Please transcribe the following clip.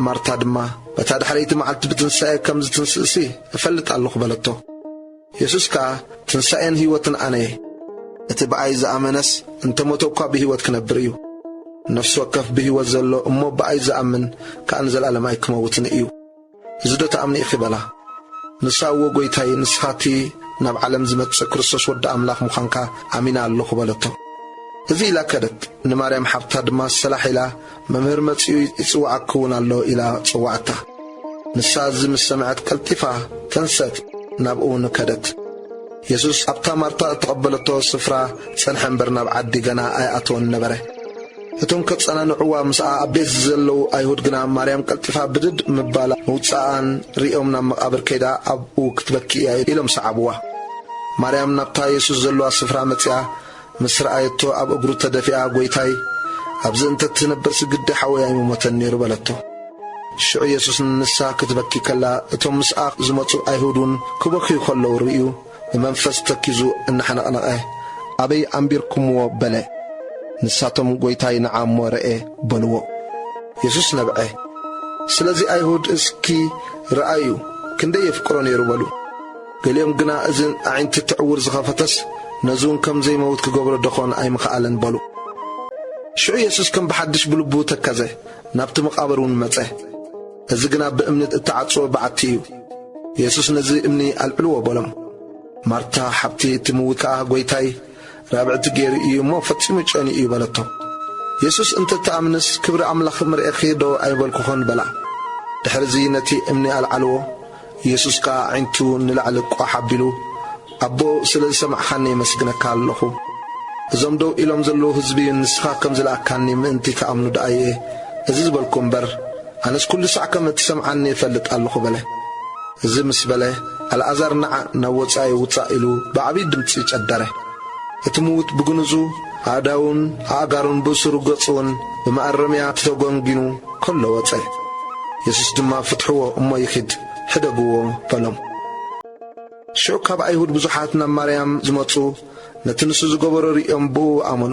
ማርታ ድማ፣ "በታ ድሕረይቲ መዓልቲ ብትንሳኤ ከም ዝትንስእሲ እፈልጥ ኣለኹ" በለቶ። የሱስ ከኣ፣ "ትንሳኤን ህይወትን ኣነ እየ። እቲ ብኣይ ዝኣመነስ እንተ ሞተ እኳ ብህይወት ክነብር እዩ። ነፍሲ ወከፍ ብህይወት ዘሎ እሞ ብኣይ ዝኣምን ከኣ ንዘለኣለም ኣይክመውትን እዩ። እዚ ዶ ትኣምኒ ኢኺ?" በላ። ንሳ፣ "እወ ጐይታይ፣ ንስኻ እቲ ናብ ዓለም ዝመጽእ ክርስቶስ ወዲ ኣምላኽ ምዃንካ ኣሚነ ኣለኹ" በለቶ። እዚ ኢላ ከደት። ንማርያም ሓብታ ድማ ሰላሕ ኢላ፣ "መምህር መጺኡ ይጽውዓኪ እውን ኣሎ" ኢላ ጸዋዕታ። ንሳ እዚ ምስ ሰምዐት ቀልጢፋ ተንሰት፣ ናብኡ እውን ከደት። የሱስ ኣብታ ማርታ እተቐበለቶ ስፍራ ጸንሐ እምበር ናብ ዓዲ ገና ኣይኣተወን ነበረ። እቶም ከጸናንዕዋ ምስኣ ኣብ ቤት ዘለዉ ኣይሁድ ግና ማርያም ቀልጢፋ ብድድ ምባላ ምውጻኣን ርእዮም ናብ መቓብር ከይዳ ኣብኡ ክትበኪ እያ ኢሎም ሰዓብዋ። ማርያም ናብታ የሱስ ዘለዋ ስፍራ መጺኣ ምስ ረኣየቶ ኣብ እግሩ ተደፊኣ፣ "ጐይታይ፣ ኣብዚ እንተ ትነብርሲ ግዲ ሓወይ ኣይምሞተን ነይሩ" በለቶ። ሽዑ የሱስ ንሳ ክትበኪ ከላ እቶም ምስኣ ዝመጹ ኣይሁድ እውን ክበኽዩ ከለዉ ርእዩ ብመንፈስ ተኪዙ እናሓነቕነቐ፣ "ኣበይ ኣንቢርኩምዎ?" በለ። ንሳቶም፣ "ጐይታይ ንዓ እሞ ርኤ" በልዎ። የሱስ ነብዐ። ስለዚ ኣይሁድ፣ "እስኪ ርኣዩ፣ ክንደይ የፍቅሮ ነይሩ" በሉ። ገሊኦም ግና፣ "እዚ ኣዒንቲ እቲ ዕዉር ዝኸፈተስ ነዚ እውን ከም ዘይመውት ክገብሮ ደኾን ኣይምኸኣለን" በሉ። ሽዑ የሱስ ከም ብሓድሽ ብልቡ ተከዘ፣ ናብቲ መቓብር እውን መጸ። እዚ ግና ብእምኒ እተዓጽወ በዓቲ እዩ። የሱስ ነዚ እምኒ ኣልዕልዎ በሎም። ማርታ ሓብቲ እቲ ምዉት ከኣ፣ "ጐይታይ፣ ራብዕቲ ገይሩ እዩ እሞ ፈጺሙ ጨንዩ እዩ" በለቶ። የሱስ፣ "እንተ ትኣምንስ ክብሪ ኣምላኽ ምርእኺ ዶ ኣይበልኩኽን?" በላ። ድሕርዚ ነቲ እምኒ ኣልዓልዎ። የሱስ ከኣ ኣዒንቱ ንላዕሊ ቋሕ ኣቢሉ፣ "ኣቦ፣ ስለ ዝሰማዕኻኒ የመስግነካ ኣለኹ። እዞም ደው ኢሎም ዘለዉ ህዝቢ ንስኻ ከም ዝለኣካኒ ምእንቲ ክኣምኑ ደኣ እየ እዚ ዝበልኩ እምበር፣ ኣነስ ኩሉ ሳዕ ከም እትሰምዓኒ እፈልጥ ኣለኹ" በለ። እዚ ምስ በለ፣ "ኣልኣዛር ንዓ፣ ናብ ወጻኢ ውጻእ" ኢሉ ብዓብዪ ድምጺ ጨደረ። እቲ ምዉት ብግንዙ ኣእዳዉን ኣእጋሩን ብእሱሩ ገጹ እውን ብመኣረምያ ተጎንጊኑ ከሎ ወጸ። የሱስ ድማ፣ "ፍትሕዎ እሞ ይኺድ፣ ሕደግዎ" በሎም። ሽዑ ካብ ኣይሁድ ብዙሓት ናብ ማርያም ዝመጹ ነቲ ንሱ ዝገበሮ ርእዮም ብእኡ ኣመኑ።